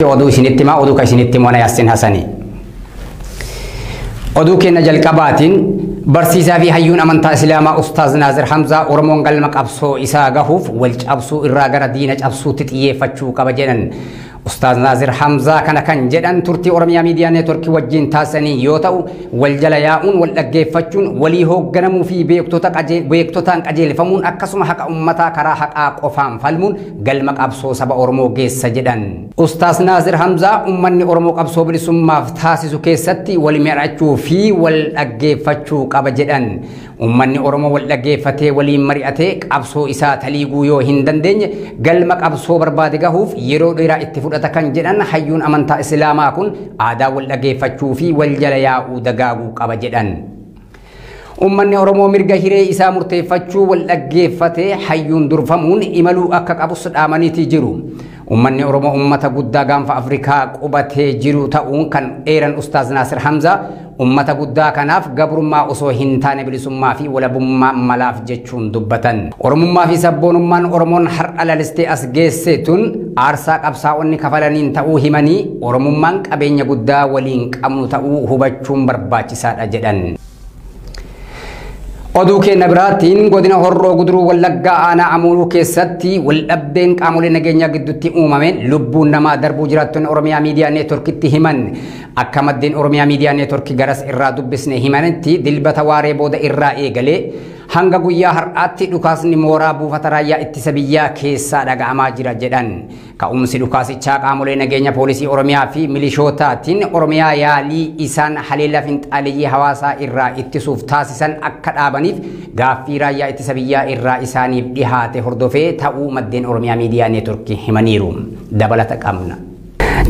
Oduu isinitti himaa, oduu kan isinitti himu ana Yaassin Hasanii. Oduu keenya jalqabaatiin barsiisaa fi hayyuun amantaa Islaamaa Ustaaz Naazir Hamzaa Oromoon galma qabsoo isaa gahuuf wal cabsuu irraa gara diina cabsuutti xiyyeeffachuu qaba jedhan. Ustaaz Naazir Hamzaa kana kan jedhan turtii Oromiyaa Miidiyaa Neetworkii wajjin taasisanii yoo ta'u, wal jala yaa'uun, wal dhaggeeffachuun, walii hoogganamuu fi beektotaan qajeelfamuun akkasuma haqa uummataa karaa haqaa qofaan falmuun galma qabsoo saba Oromoo geessa jedhan. Ustaaz Naazir Hamzaa uummanni Oromoo qabsoo bilisummaaf taasisu keessatti wal mari'achuu fi wal dhaggeeffachuu qaba jedhan. Uummanni Oromoo wal dhaggeeffatee waliin mari'atee qabsoo isaa taliiguu yoo hin dandeenye galma qabsoo barbaade gahuuf yeroo dheeraa itti fudhata kan jedhan hayyuun amantaa Islaamaa kun aadaa wal dhaggeeffachuu fi wal jala yaa'uu dagaaguu qaba jedhan. Uummanni Oromoo mirga hiree isaa murteeffachuu wal dhaggeeffatee hayyuun durfamuun imaluu akka qabus dhaamaniitii jiru. Uummanni Oromoo uummata guddaa gaanfa Afrikaa qubatee jiru ta'uun kan eeran Ustaaz Naasir Hamzaa uummata guddaa kanaaf gabrummaa osoo hin taane bilisummaa fi walabummaa malaaf jechuun dubbatan. Oromummaa fi sabboonummaan Oromoon har'a lalistee as geesse tun aarsaa qabsaa'onni kafalaniin ta'uu himanii Oromummaan qabeenya guddaa waliin qabnu ta'uu hubachuun barbaachisaadha jedhan. Oduu keenya biraatiin godina Horroo Guduruu Wallaggaa aanaa Amuuruu keessatti waldhabdeen qaamolee nageenyaa gidduutti uumameen lubbuun namaa darbuu jiraattonni Oromiyaa Miidiyaa Neetworkitti himan. Akka maddeen Oromiyaa Miidiyaa Neetworkii garas irraa dubbisne himanitti dilbata waaree booda irraa eegalee hanga guyyaa har'aatti dhukaasni mooraa buufata raayyaa ittisa biyyaa keessaa dhaga'amaa jira jedhan. Ka'umsi dhukaasichaa qaamolee nageenya poolisii Oromiyaa fi milishootaatiin Oromiyaa yaalii isaan haleellaa finxaaleyyii hawaasaa irraa ittisuuf taasisan akka dhaabaniif gaaffii raayyaa ittisa biyyaa irraa isaaniif dhihaate hordofee ta'uu maddeen Oromiyaa Miidiyaa Neetworkii himaniiru. Dabalata qabna.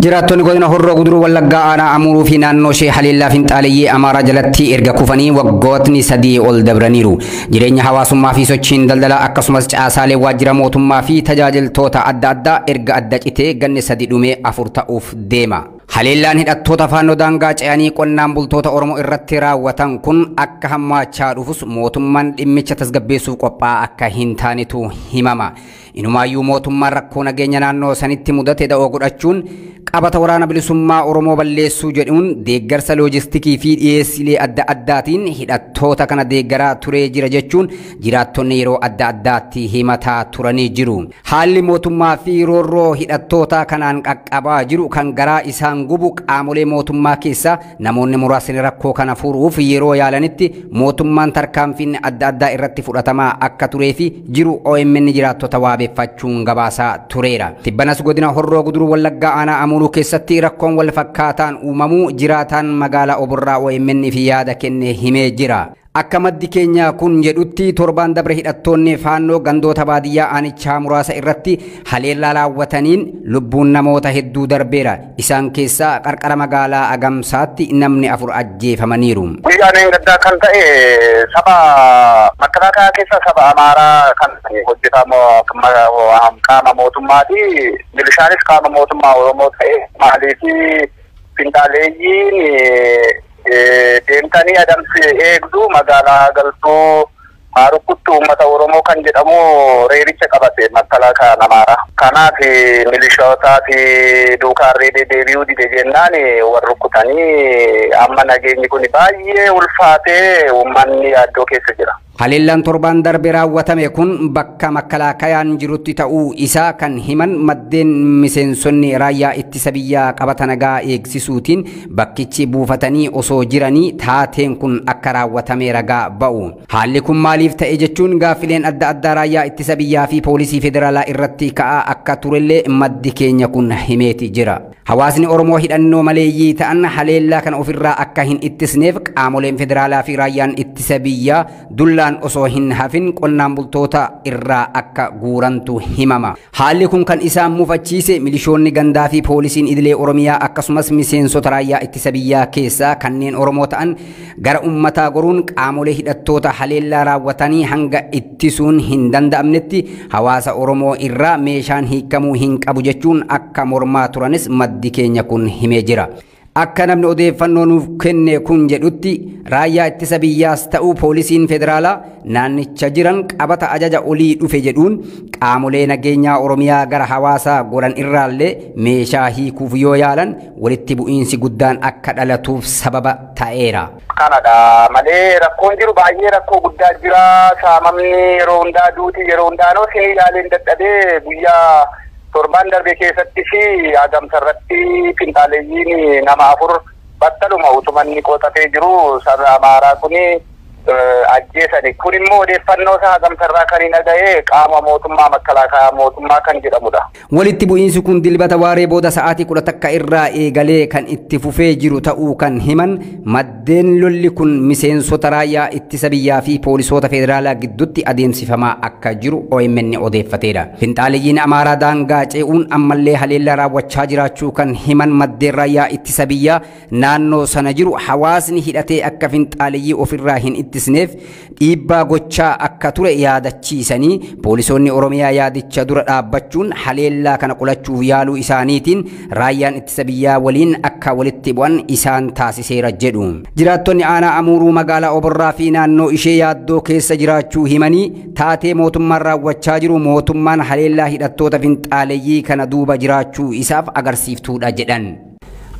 Jiraattonni godina Horroo Guduruu Wallaggaa aanaa Amuuruu fi naannoo ishee haleellaa finxaaleyyii Amaaraa jalatti erga kufanii waggootni 3 ol dabraniiru. Jireenya hawaasummaa fi sochiin daldalaa akkasumas caasaalee waajjira mootummaa fi tajaajiltoota adda addaa erga adda citee ganni 3 dhumee 4 ta'uuf deema. Haleellaan hidhattoota faannoo daangaa ce'anii qonnaan bultoota Oromoo irratti raawwatan kun akka hammaachaa dhufus mootummaan dhimmicha tasgabbeessuuf qophaa'aa akka hin taanetu himama. Inumaayyuu mootummaan rakkoo nageenya naannoo sanitti mudate da'oo godhachuun qabata waraana bilisummaa Oromoo balleessuu jedhuun deeggarsa loojistikii fi dhiyeessiilee adda addaatiin hidhattoota kana deeggaraa turee jira jechuun jiraattonni yeroo adda addaatti himataa turanii jiru. Haalli mootummaa fi roorroo hidhattoota kanaan qaqqabaa jiru kan garaa isaan gubu qaamolee mootummaa keessaa namoonni muraasni rakkoo kana furuuf yeroo yaalanitti mootummaan tarkaanfiin adda addaa irratti fudhatamaa akka turee fi jiru OMN jiraattota waabeffachuun gabaasaa tureera. Tibbanas godina Horroo Guduruu Wallaggaa aanaa Amuuruu keessatti rakkoon wal fakkaataan uumamuu jiraataan magaalaa Oborraa OMN fi yaada kenne himee jira. Akka maddi keenya kun jedhutti torbaan dabre hidhattoonni faannoo gandoota baadiyyaa aanichaa muraasa irratti haleellaa raawwataniin lubbuun namoota hedduu darbeera. Isaan keessaa qarqara magaalaa Agamsaatti namni 4 ajjeefamaniiru. Guyyaan gaddaa kan ta'e saba makalaakaa keessa saba Amaaraa kan hojjetamu qaama mootummaati. Milishaanis qaama mootummaa Oromoo ta'e maaliif finxaaleeyyiin deemtanii adamsi eegduu magaalaa galtuu Haarukuttu uummata Oromoo kan jedhamu reericha qabate makalaakaa Amaaraa. Kanaaf milishootaa fi duukaarree deebi'uu dide jennaan warri rukkutanii amma nageenyi kun baay'ee ulfaatee uummanni yaaddoo keessa jira. Haleellaan torbaan darbe raawwatame kun bakka makkalaakayaan jirutti ta'uu isaa kan himan maddeen miseensonni raayyaa ittisa biyyaa qabata nagaa eegsisuutiin bakkichi buufatanii osoo jiranii taateen kun akka raawwatame ragaa ba'u. Haalli kun maaliif ta'e jechuun gaaffileen adda addaa raayyaa ittisa biyyaa fi poolisii federaalaa irratti ka'aa akka turellee maddi keenya kun himeeti jira. Hawaasni Oromoo hidhannoo maleeyyii ta'an haleellaa kana ofirraa akka hin ittisneef qaamoleen federaalaa fi raayyaan ittisa biyyaa dullaan osoo hin hafin qonnaan bultoota irraa akka guurantu himama. Haalli kun kan isaan mufachiise milishoonni gandaa fi poolisiin idilee Oromiyaa akkasumas miseensota raayyaa ittisa biyyaa keessaa kanneen Oromoo ta'an gara uummataa goruun qaamolee hidhattoota haleellaa raawwatanii hanga ittisuun hin danda'amnetti hawaasa Oromoo irraa meeshaan hiikamuu hin qabu jechuun akka mormaa turanis maddi keenya kun himee jira. Akka namni odeeffannoo nuuf kenne kun jedhutti raayyaa ittisa biyyaas ta'uu poolisiin federaalaa naannicha jiran qabata ajaja olii dhufe jedhuun qaamolee nageenyaa Oromiyaa gara hawaasaa goran irraallee meeshaa hiikuuf yoo yaalan walitti bu'iinsi guddaan akka dhalatuuf sababa ta'eera. Kanadha malee rakkoon jiru baay'ee rakkoo guddaa jira. Saamamni yeroo hundaa duuti yeroo hundaa noo sin ilaaleen dadhabee guyyaa torban darbe keessatti fi Agamsa irratti finxaaleeyyiin nama 4 battaluma utumanni qotatee jiru saba Amaaraa kuni ajjeesani. Kun immoo odeeffannoo isaa Agamsa irraa kan hin dhaga'e qaama mootummaa makalaakaa mootummaa kan jedhamudha. Walitti bu'iinsi kun dilbata waaree booda sa'aatii 11 irraa eegalee kan itti fufee jiru ta'uu kan himan maddeen lolli kun miseensota raayyaa ittisa biyyaa fi poolisoota federaalaa gidduutti adeemsifamaa akka jiru OMN odeeffateera. Finxaaleeyyiin Amaaraa daangaa ce'uun ammallee haleellaa raawwachaa jiraachuu kan himan maddeen raayyaa ittisa biyyaa naannoo sana jiru hawaasni hidhatee akka finxaaleeyyii ofirraa hin ittisneef dhiibbaa gochaa akka ture yaadachiisanii poolisoonni Oromiyaa yaadicha dura dhaabbachuun haleellaa kana qolachuuf yaaluu isaaniitiin raayyaan ittisa biyyaa waliin akka walitti bu'an isaan taasiseera jedhu. Jiraattonni aanaa Amuuruu magaalaa Oborraa fi naannoo ishee yaaddoo keessa jiraachuu himanii taatee mootummaan raawwachaa jiru mootummaan haleellaa hidhattoota finxaaleeyyii kana duuba jiraachuu isaaf agarsiiftuudha jedhan.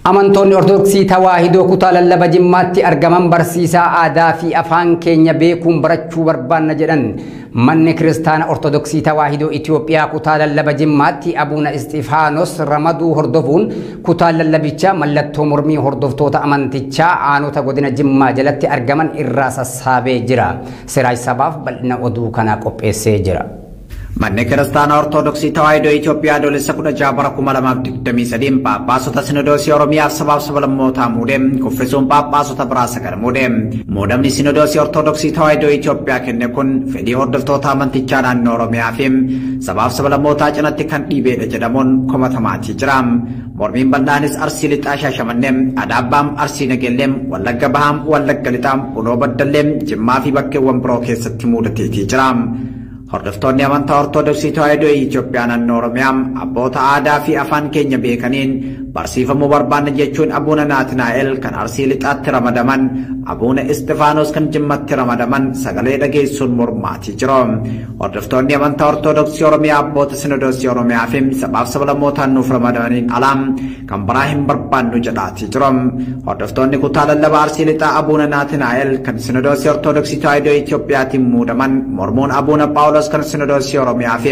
Amantoonni Ortodoksii Tawaahidoo kutaa lallaba Jimmaatti argaman barsiisaa aadaa fi afaan keenya beekuun barachuu barbaanna jedhan. Manni Kiristaana Ortodoksii Tawaahidoo Itoophiyaa kutaa lallaba Jimmaatti Abuuna Isxifaanos ramaduu hordofuun kutaa lallabichaa mallattoo mormii hordoftoota amantichaa aanota godina Jimmaa jalatti argaman irraa sassaabee jira. Siraaj Sabaaf bal'ina oduu kanaa qopheessee jira. Manni Kiristaanaa Ortodoksii Tawaahidoo Itoophiyaa adoolessa 16 bara 2023 Phaaphaasota Sinodoosii Oromiyaaf sabaaf sablammootaa muudee kuffisuun Phaaphaasota biraa sagal muudee. Muudamni Sinodoosii Ortodoksii Tawaahidoo Itoophiyaa kenne kun fedhii hordoftoota amantichaa naannoo Oromiyaa fi sabaaf sablammootaa cinatti kan dhiibeedha jedhamuun komatamaatii jira. Mormiin bal'aanis Arsii Lixaa Shaashamannee, Adaabbaam Arsii Nagellee, Wallagga Bahaam, Wallagga Lixaam, Buloo Baddallee, Jimmaa fi bakkeewwan biroo keessatti muudateetii jira. Hordoftoonni amantaa Ortodoksii Tawaahidoo Itoophiyaa naannoo Oromiyaa abboota aadaa fi afaan keenya beekaniin barsiifamuu barbaanna jechuun Abuuna Naatinaa'el kan Arsii Lixaatti ramadaman, Abuuna Isxifaanos kan Jimmatti ramadaman sagalee dhageessuun mormaatii jiru. Hordoftoonni amantaa Ortodoksii Oromiyaa abboota Sinodoosii Oromiyaa fi sabaaf sablammootaan nuuf ramadamaniin alaa kan biraa hin barbaannu jedhaatii jiru. Hordoftoonni kutaa lallabaa Arsii Lixaa Abuuna Naatinaa'el kan Sinodoosii Ortodoksii Tawaahidoo Itoophiyaatiin muudaman mormuun Abuuna Phaawulos kan Sinodoosii Oromiyaa fi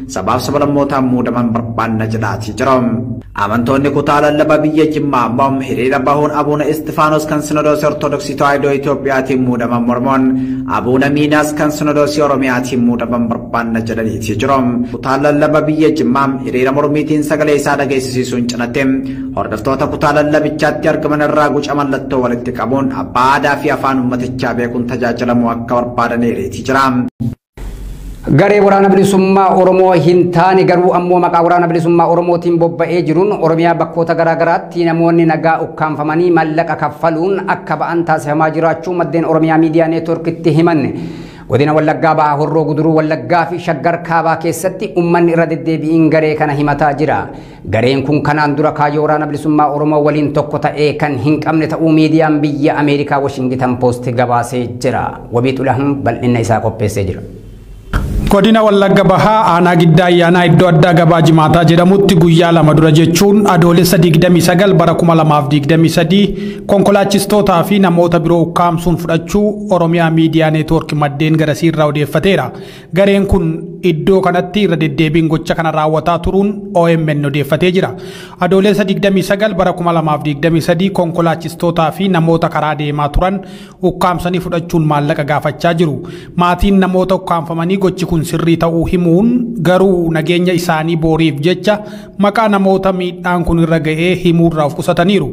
sabaaf sablammootaan muudaman barbaanna jedhaatii jiru. Amantoonni kutaa lallabaa biyya Jimmaa ammoo hiriira bahuun Abuuna Isxifaanos kan Sinodoosii Ortodoksii Tawaahidoo Itoophiyaatiin muudaman mormuun Abuuna Miinaas kan Sinodoosii Oromiyaatiin muudaman barbaanna jedhaniitii jiru. Kutaa lallabaa biyya Jimmaa hiriira mormiitiin sagalee isaa dhageessisuun cinatte hordoftoota kutaa lallabichaatti argaman irraa guca mallattoo walitti qabuun abbaa aadaa fi afaan uummatichaa beekuun tajaajilamuu akka barbaadaniitii jira. Garee waraana bilisummaa Oromoo hin taane garuu ammoo maqaa waraana bilisummaa Oromootiin bobba'ee jiruun Oromiyaa bakkoota garaagaraatti namoonni nagaa ukkaanfamanii maallaqa kaffaluun akka ba'an taasifamaa jiraachuu maddeen Oromiyaa Miidiyaa Neetwoorkitti himan. Godina Wallaggaa Bahaa Horroo Guduruu Wallaggaa fi Shaggar Kaabaa keessatti uummanni irra deddeebi'iin garee kana himataa jira. Gareen kun kanaan dura kaayyoo waraana bilisummaa Oromoo waliin tokko ta'ee kan hin qabne ta'uu miidiyaan biyya Ameerikaa Washington Post gabaasee jira. Wabii Xulahuun bal'ina isaa qopheessee jira. Godina Wallagga Bahaa aanaa Giddaa Ayyaanaa iddoo addaa gabaa Jimaataa jedhamutti guyyaa lama dura jechuun adoolessa 29 bara 2023 konkolaachistootaa fi namoota biroo ukkaamsuun fudhachuu Oromiyaa Miidiyaa Neetwoork maddeen garasii irraa odeeffateera. Gareen kun iddoo kanatti irra deddeebiin gocha kana raawwataa turuun OMN odeeffatee jira. Adoolessa 29 bara 2023 konkolaachistootaa fi namoota karaa deemaa turan ukkaamsanii fudhachuun maallaqa gaafachaa jiru. Maatiin namoota ukkaamfamanii gochi kun sirrii ta'uu himuun garuu nageenya isaanii booriif jecha maqaa namoota miidhaan kun irra ga'ee himuurraa of qusataniiru.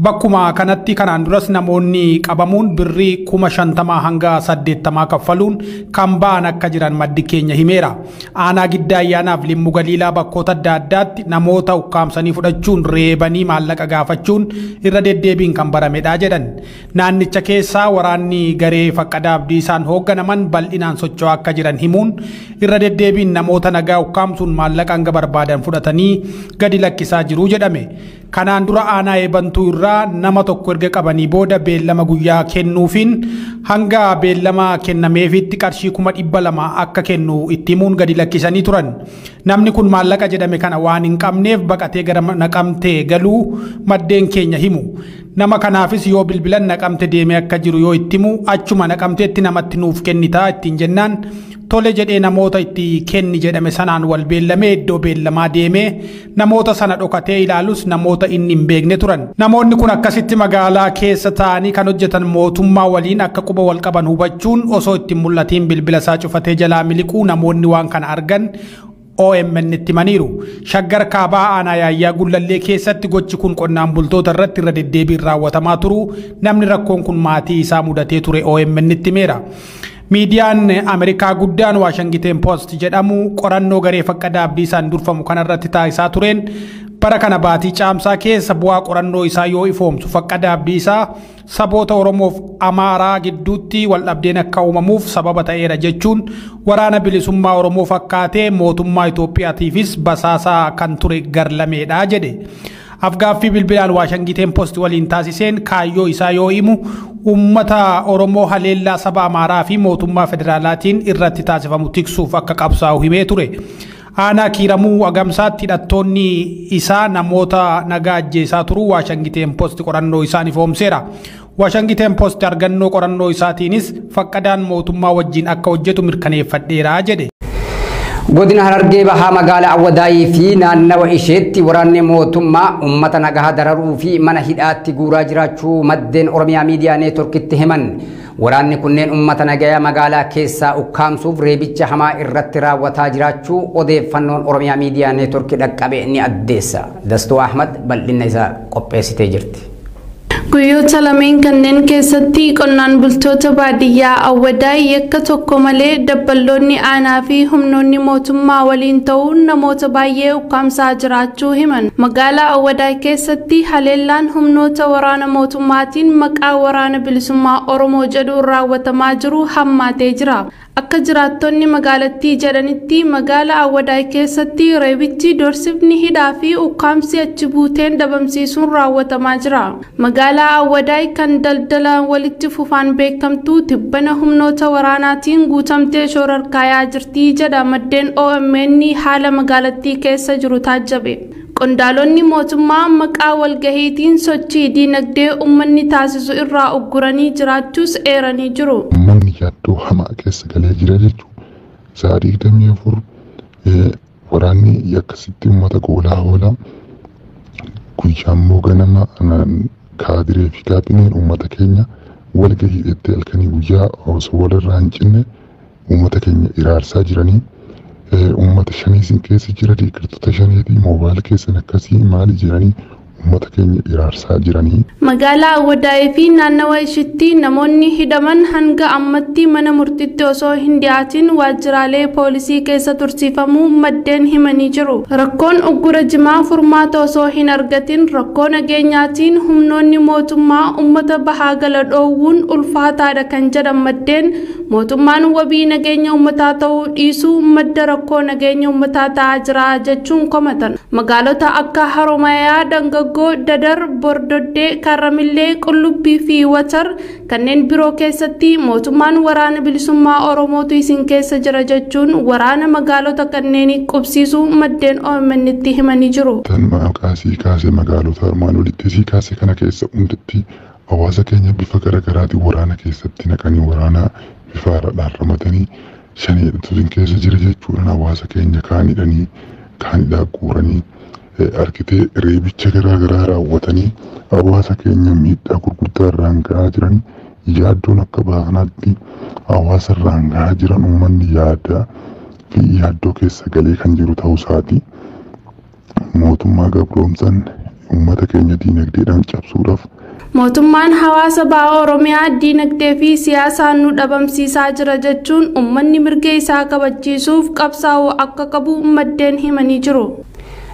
Bakkuma kanatti kanaan duras namoonni qabamuun birrii 50,000 hanga 80 kaffaluun kan ba'an akka jiran maddi keenya himeera. Aanaa Giddaa Ayyaanaaf Limmu Galiilaa bakkoota adda addaatti namoota ukkaamsanii fudhachuun reebanii maallaqa gaafachuun irra deddeebiin kan baramedha jedhan. Naannicha keessaa waraanni garee Faqqadaa Abdiisaan hoogganaman bal'inaan socho'aa akka jiran himuun irra deddeebiin namoota nagaa ukkaamsuun maallaqa hanga barbaadan fudhatanii gadi lakkisaa jiru jedhame. Kanaan dura aanaa Eebantuu irraa duraa nama tokko erga qabanii booda beellama guyyaa kennuufiin hanga beellama kennameefitti qarshii 200,000 akka kennu itti himuun gadi lakkisanii turan. Namni kun maallaqa jedhame kana waan hin qabneef baqatee gara Naqamtee galuu maddeen keenya himu. Nama kanaafis yoo bilbilan Naqamte deemee akka jiru yoo itti himu achuma Naqamteetti namatti nuuf kennitaa ittiin jennaan tole jedhee namoota itti kenni jedhame sanaan wal beellamee iddoo beellamaa deemee namoota sana dhokatee ilaalus namoota inni hin beekne turan. Namoonni kun akkasitti magaalaa keessa taa'anii kan hojjetan mootummaa waliin akka quba wal qaban hubachuun osoo ittiin mul'atiin bilbila isaa cufatee jalaa miliquu namoonni waan kana argan OMN itti himaniiru. Shaggar Kaabaa aanaa Yaayyaa Gullallee keessatti gochi kun qonnaan bultoota irratti irra deddeebiin raawwatamaa turu namni rakkoon kun maatii isaa mudatee ture OMN itti himeera. Miidiyaan Ameerikaa guddaan Waashingiten Post jedhamu qorannoo garee Faqqadaa Abdiisaan durfamu kanarratti taasisaa tureen bara kana baatii caamsaa keessa bu'aa qorannoo isaa yoo ifoomsu Faqqadaa Abdiisaa saboota Oromoof Amaaraa gidduutti waldhabdeen akka uumamuuf sababa ta'eera jechuun waraana bilisummaa Oromoo fakkaatee mootummaa Itoophiyaatiifis basaasaa kan ture garlameedha jedhe. Afgaaffii bilbilaan Waashingiten Post waliin taasiseen kaayyoo isaa yoo himu uummata Oromoo haleellaa saba Amaaraa fi mootummaa federaalaatiin irratti taasifamu tiksuuf akka qabsaa'u himee ture. Aanaa Kiiramuu Agamsaatti hidhattoonni isaa namoota nagaa ajjeesaa turuu Waashingiten Post qorannoo isaan ifoomseera. Waashingiten Post argannoo qorannoo isaatiinis Faqqadaan mootummaa wajjin akka hojjetu mirkaneeffadheera jedhe. Godina Harargee Bahaa magaalaa Awwadaayii fi naannawa isheetti waraanni mootummaa uummata nagaa dararuu fi mana hidhaatti guuraa jiraachuu maddeen Oromiyaa Miidiyaa Neetworkitti himan. Waraanni kunneen uummata nagaa magaalaa keessaa ukkaamsuuf reebicha hamaa irratti raawwataa jiraachuu odeeffannoon Oromiyaa Miidiyaa Neetworkii dhaqqabe ni addeessa. Dastuu Ahmad bal'inna isaa qopheessitee jirti. Guyyoota lameen kanneen keessatti qonnaan bultoota baadiyyaa Awwadaay yakka tokko malee dabballoonni aanaa fi humnoonni mootummaa waliin ta'uun namoota baay'ee ukkaamsaa jiraachuu himan. Magaalaa Awwadaay keessatti haleellaan humnoota waraana mootummaatiin maqaa waraana bilisummaa Oromoo jedhuun raawwatamaa jiru hammaatee jira. Akka jiraattonni magaalattii jedhanitti magaalaa Awwadaay keessatti reebichi, doorsifni, hidhaa fi ukkaamsi achi buuteen dhabamsiisuun raawwatamaa jira. Magaalaa Awwadaay kan daldalaan walitti fufaan beekamtu tibbana humnoota waraanaatiin guutamtee shororkaayaa jirti jedha maddeen OMN haala magaalattii keessa jiru taajjabe. Qondaalonni mootummaa maqaa walgahiitiin sochii diinagdee uummanni taasisu irraa ugguranii jiraachuus eeranii jiru. Uummanni yaaddoo hamaa keessa galee jira jechuudha. Sa'a 24 waraanni akkasitti uummata goolaa oola. Guyyaa immoo ganama kaadiree fi kaabineen uummata keenya walgahii hidhattee halkanii guyyaa osoo walirraa hin cinne uummata keenya iraarsaa jiranii. Uummata shaniisin keessa jira deeggartoota shaniitii moobaayil keessan akkasii maali jiranii uummata keenya iraarsaa jiranii. Magaalaa Awwadaayii fi naannawa ishiitti namoonni hidhaman hanga ammatti mana murtiitti osoo hin dhiyaatin waajjiraalee poolisii keessa tursiifamuu maddeen himanii jiru. Rakkoon uggura jimaa furmaata osoo hin argatin rakkoo nageenyaatiin humnoonni mootummaa uummata bahaa gala dhoowwuun ulfaataadha kan jedhan maddeen mootummaan wabii nageenya uummataa ta'uu dhiisuu madda rakkoo nageenya uummataa ta'aa jira jechuun komatan. Magaalota akka Haromayaa, Dangaggoo, Dadar, Bordoddee, Karramillee, Qullubbii fi Watar kanneen biroo keessatti mootummaan waraana bilisummaa Oromootu isin keessa jira jechuun waraana magaalota kanneenii qubsiisuu maddeen OMN itti himanii jiru. Tan maqaa sii kaase magaalota armaan olitti sii kaase kana keessa hundatti hawaasa keenya bifa garaagaraatiin waraana keessatti naqanii waraana bifa haaraadhaan ramadanii shaniidhatu isin keessa jira jechuudhaan hawaasa keenya kaanidhanii kaanidhaa guuranii argitee reebicha garaagaraa raawwatanii hawaasa keenya miidhaa gurguddaa irraan ga'aa jiran yaaddoon akka baanaatti hawaasa irraan ga'aa jiran uummanni yaada fi yaaddoo keessa galee kan jiru ta'uu isaati. Mootummaa gabroomsaan uummata keenya diinagdeedhaan cabsuudhaaf Mootummaan hawaasa baha Oromiyaa diinagdee fi siyaasaan nu dhabamsiisaa jira jechuun uummanni mirga isaa kabachiisuuf qabsaa'uu akka qabu maddeen himanii jiru.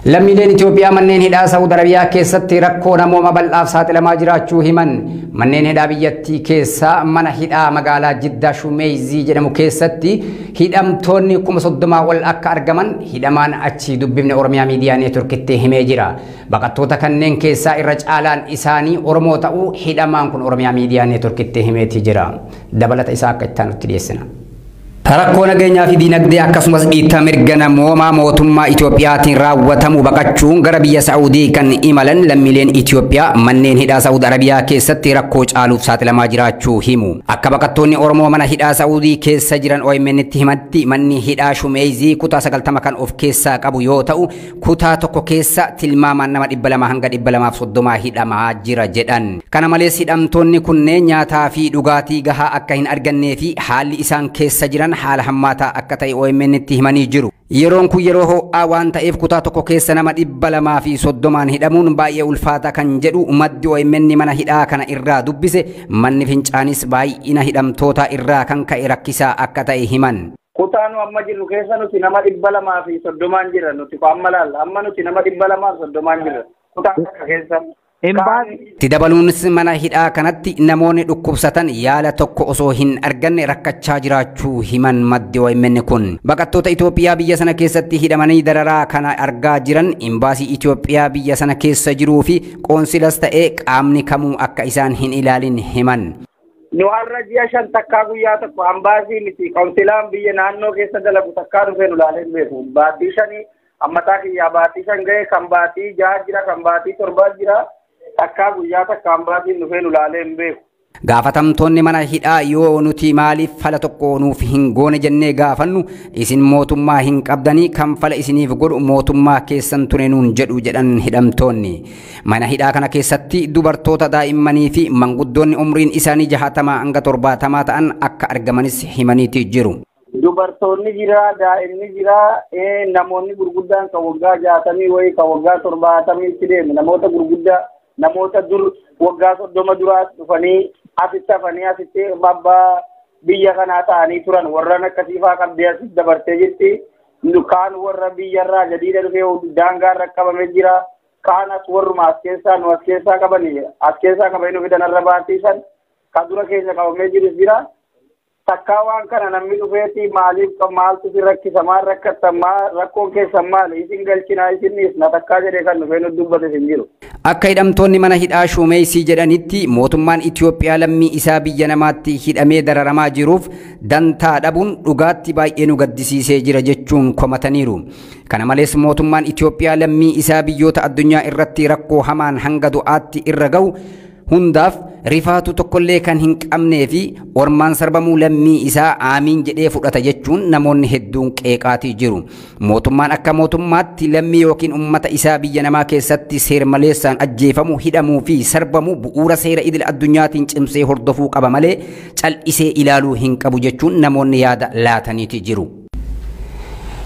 Lammiileen Itoophiyaa manneen hidhaa Saawud Arabiyaa keessatti rakkoo namooma bal'aaf saaxilamaa jiraachuu himan. Manneen hidhaa biyyattii keessaa mana hidhaa magaalaa Jiddaa Shumeeyzii jedhamu keessatti hidhamtoonni 30,000 ol akka argaman hidhamaan achi dubbifne Oromiyaa Miidiyaa Neetworkitti himee jira. Baqattoota kanneen keessaa irra caalaan isaanii Oromoo ta'uu hidhamaan kun Oromiyaa Miidiyaa Neetworkitti himeeti jira. Dabalata isaa akka itti aanutti dhiyeessina. Rakkoo nageenyaa fi diinagdee akkasumas dhiittaa mirga namoomaa mootummaa Itoophiyaatiin raawwatamu baqachuun gara biyya Saa'udii kan imalan lammiileen Itoophiyaa manneen hidhaa Saa'ud Arabiyaa keessatti rakkoo caaluuf saaxilamaa jiraachuu himu. Akka baqattoonni Oromoo mana hidhaa Saa'udii keessa jiran OMN tti himatti manni hidhaa Shumeeyzii kutaa 90 kan of keessaa qabu yoo ta'u kutaa tokko keessa tilmaamaan nama 200 hanga 230 hidhamaa jira jedhan. Kana malees hidhamtoonni kunneen nyaataa fi dhugaatii gahaa akka hin argannee fi haalli isaan keessa jiran haala hammaataa akka ta'e OMN tti himanii jiru. Yeroon kun yeroo ho'aa waan ta'eef kutaa tokko keessa nama 230 hidhamuun baay'ee ulfaataa kan jedhu maddi OMN mana hidhaa kana irraa dubbise manni fincaanis baay'ina hidhamtoota irraa kan ka'e rakkisaa akka ta'e himan. Kutaa nu amma jirru keessa nuti nama 230 jira nuti amma laalla amma nuti nama 230 jira kutaa kana keessa. Itti dabaluunis mana hidhaa kanatti namoonni dhukkubsatan yaala tokko osoo hin arganne rakkachaa jiraachuu himan maddi OMN kun. Baqattoota Itoophiyaa biyya sana keessatti hidhamanii dararaa kana argaa jiran imbaasii Itoophiyaa biyya sana keessa jiruu fi qoonsilas ta'ee qaamni kamuu akka isaan hin ilaalin himan. Nu har'a ji'a 5 takkaa guyyaa tokko ambaasii miti qoonsilaan biyya naannoo keessa dalagu takkaa dhufee nu ilaalee hin beeku. Baatii 5 ammataa kiyyaa baatii 5 ga'e kan baatii 6 jira kan baatii 7 jira. Takkaa guyyaa takka ambaasiin dhufee nu ilaalee hin beeku. Gaafatamtoonni mana hidhaa yoo nuti maaliif fala tokko nuuf hin goone jennee gaafannu isin mootummaa hin qabdanii kan fala isiniif godhu mootummaa keessan ture nuun jedhu jedhan hidhamtoonni. Mana hidhaa kana keessatti dubartoota daa'immanii fi manguddoonni umriin isaanii 60 hanga 70 ta'an akka argamanis himaniiti jiru. Dubartoonni jira, daa'imni jira, namoonni gurguddaan kan waggaa 60 wayii kan waggaa 70 itti deemu namoota gurguddaa namoota dur waggaa 30 duraas dhufanii asitti hafanii asitti abbaa biyya kanaa ta'anii turan warraan akkasii fa'aa qabdee asitti dabartee jirti. Kaan warra biyyarraa gadiidha dhufee daangaarra qabamee jira. Kaan as warruma as keessaa nu as keessaa qabanii as keessaa qabanii nu fidan irra baasisan kan dura keessa qabamee jirus jira. Takkaa waan kana namni dhufeeti maaliif maaltu si rakkisa maal rakkattan maal rakkoon keessan maali isin galchinaa isin dhiisna takkaa jedhee kan dhufee nu dubbate hin jiru. Akka hidhamtoonni mana hidhaa Shumeeysii jedhanitti mootummaan Itoophiyaa lammii isaa biyya namaatti hidhamee dararamaa jiruuf dantaa dhabuun dhugaatti baay'ee nu gaddisiisee jira jechuun komataniiru. Kana malees mootummaan Itoophiyaa lammii isaa biyyoota addunyaa irratti rakkoo hamaan hanga du'aatti irra ga'u hundaaf rifaatu tokkollee kan hin qabnee fi ormaan sarbamuu lammii isaa aamiin jedhee fudhata jechuun namoonni hedduun qeeqaatii jiru. Mootummaan akka mootummaatti lammii yookiin uummata isaa biyya namaa keessatti seer-maleessaan ajjeefamu, hidhamuu fi sarbamu bu'uura seera idil addunyaatiin cimsee hordofuu qaba malee cal'isee ilaaluu hin qabu jechuun namoonni yaada laataniiti jiru.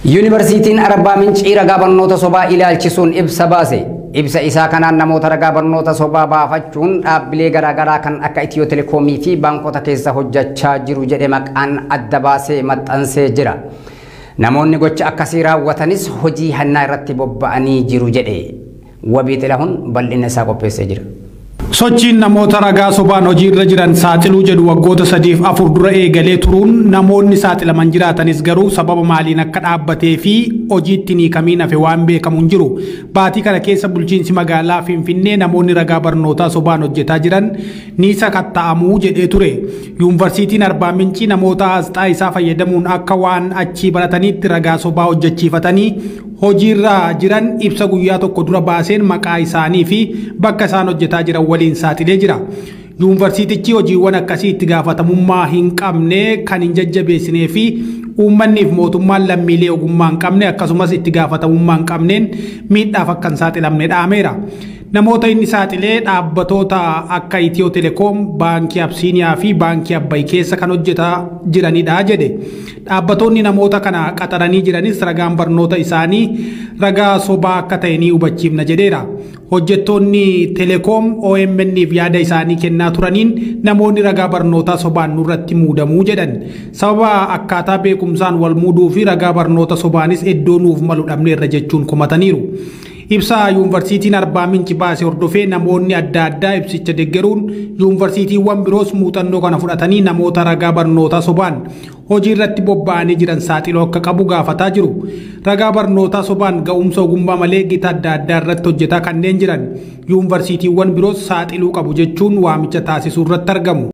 Yuunivarsiitiin Arbaa Mincii ragaa barnoota sobaa ilaalchisuun ibsa baase. Ibsa isaa kanaan namoota ragaa barnoota sobaa baafachuun dhaabbilee garaagaraa kan akka Itiyoo Telekoomii fi baankota keessa hojjechaa jiru jedhe maqaan adda baasee maxxansee jira. Namoonni gocha akkasii raawwatanis hojii hannaa irratti bobba'anii jiru jedhe. Wabii Xilahun bal'ina isaa qopheessee jira. Sochiin namoota ragaa sobaan hojiirra jiran saaxiluu jedhu waggoota 3-4 dura eegalee turuun namoonni saaxilaman jiraatanis garuu sababa maaliin akka dhaabbatee fi hojiitti ni kamiin hafe waan beekamu hin jiru. Baatii kana keessa bulchiinsi magaalaa Finfinnee namoonni ragaa barnootaa sobaan hojjetaa jiran ni sakatta'amuu jedhee ture. Yuunivarsiitiin Arbaa Mincii namoota asxaa isaa fayyadamuun akka waan achii barataniitti ragaa sobaa hojjechiifatanii hojiirra jiran ibsa guyyaa tokko dura baaseen maqaa isaanii fi bakka isaan hojjetaa jiran waliin saaxilee jira. Yuunivarsiitichi hojiiwwan akkasii itti gaafatamummaa hin qabne kan hin jajjabeessinee fi uummanniif mootummaan lammiilee ogummaa hin qabne akkasumas itti gaafatamummaa hin qabneen miidhaaf akka hin saaxilamne dhaameera. Namoota inni saaxilee dhaabbatoota akka Itiyoo Telekoom, Baankii Absiiniyaa fi Baankii Abbaay keessa kan hojjetaa jiranidha jedhe. Dhaabbatoonni namoota kana qaxaranii jiranis ragaan barnoota isaanii ragaa sobaa akka ta'e ni hubachiifna jedheera. Hojjettoonni Telekoom OMN'f yaada isaanii kennaa turaniin namoonni ragaa barnootaa sobaan nurratti muudamuu jedhan. Sababa akkaataa beekumsaan wal muuduu fi ragaa barnoota sobaanis iddoo nuuf malu dhabneerra jechuun komataniiru. Ibsa yuunivarsiitiin Arbaa Minci baase hordofee namoonni adda addaa ibsicha deeggaruun yuunivarsiitiiwwan biroos muuxannoo kana fudhatanii namoota ragaa barnootaa sobaan hojii irratti bobba'anii jiran saaxiluu akka qabu gaafataa jiru. Ragaa barnootaa sobaan ga'umsa ogummaa malee gita adda addaa irratti hojjetaa kanneen jiran yuunivarsiitiiwwan biroos saaxiluu qabu jechuun waamicha taasisuu irratti argamu.